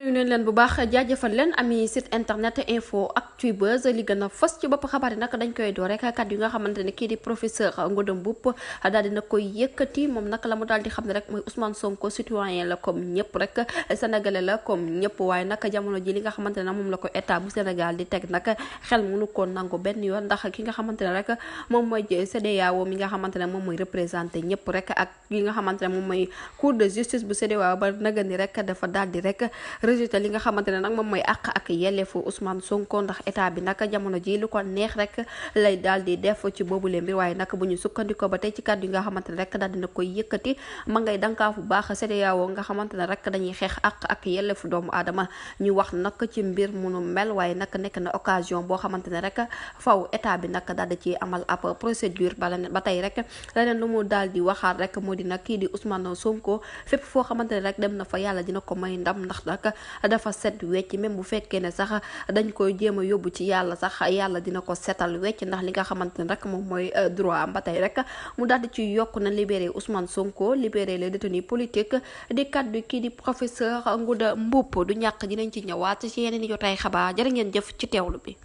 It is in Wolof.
ñu neen leen bu baax jaajëfal leen ami site internet info actubuzz li gën a fës ci bopp xabaar yi nag dañ koy door rek kàddu yi nga xamante ne kii di professeur Ngouda Mboup daal dina koy yëkkati moom nag la mu daal di xam ne rek mooy Ousmane Sonko citoyen la comme ñëpp rek sénégalais la comme ñëpp waaye nag jamono ji li nga xamante ne moom la ko état bu Sénégal di teg nag xel mënu ko nangu benn yoon ndax ki nga xamante ne rek moom mooy CEDEAO mi nga xamante ne moom mooy représenté ñëpp rek ak yi nga xamante ne moom mooy cour de justice bu CEDEAO ba naga ni rek dafa daal di rek rejeté li nga xamante ne nag moom mooy àq ak yelleefu Ousmane Sonko ndax état bi nag jamono ji lu ko neex rek lay daal di def ci boobu leen mbir waaye nag bu ñu sukkandikoo ba tey ci kàddu yi nga xamante ne rek daal dina koy yëkkati ma ngay dankaafu baax CEDEAO nga xamante ne rek dañuy xeex àq ak yelleefu doomu aadama ñu wax nag ci mbir munu mel waaye nag nekk na occasion boo xamante ne rek faw état bi nag daal di ci amal ab procédure ba tey rek leneen lu mu daal di waxaat rek moo di nag kii di Ousmane Sonko fépp foo xamante ne rek dem na fa yàlla dina ko may ndam ndax nag dafa set wecc même bu fekkee ne sax dañ koy jéem a yóbbu ci yàlla sax yàlla dina ko setal wecc ndax li nga xamante ne rek moom mooy droit am ba tey rek mu daal di ci yokk na libéré Ousmane Sonko libéré les détenus politiques di kaddu kii di professeur Ngouda Mboup du ñàkk dinañ ci ñëwaat ci yeneen i jotaay xabaar jërë ngeen jëf ci teewlu bi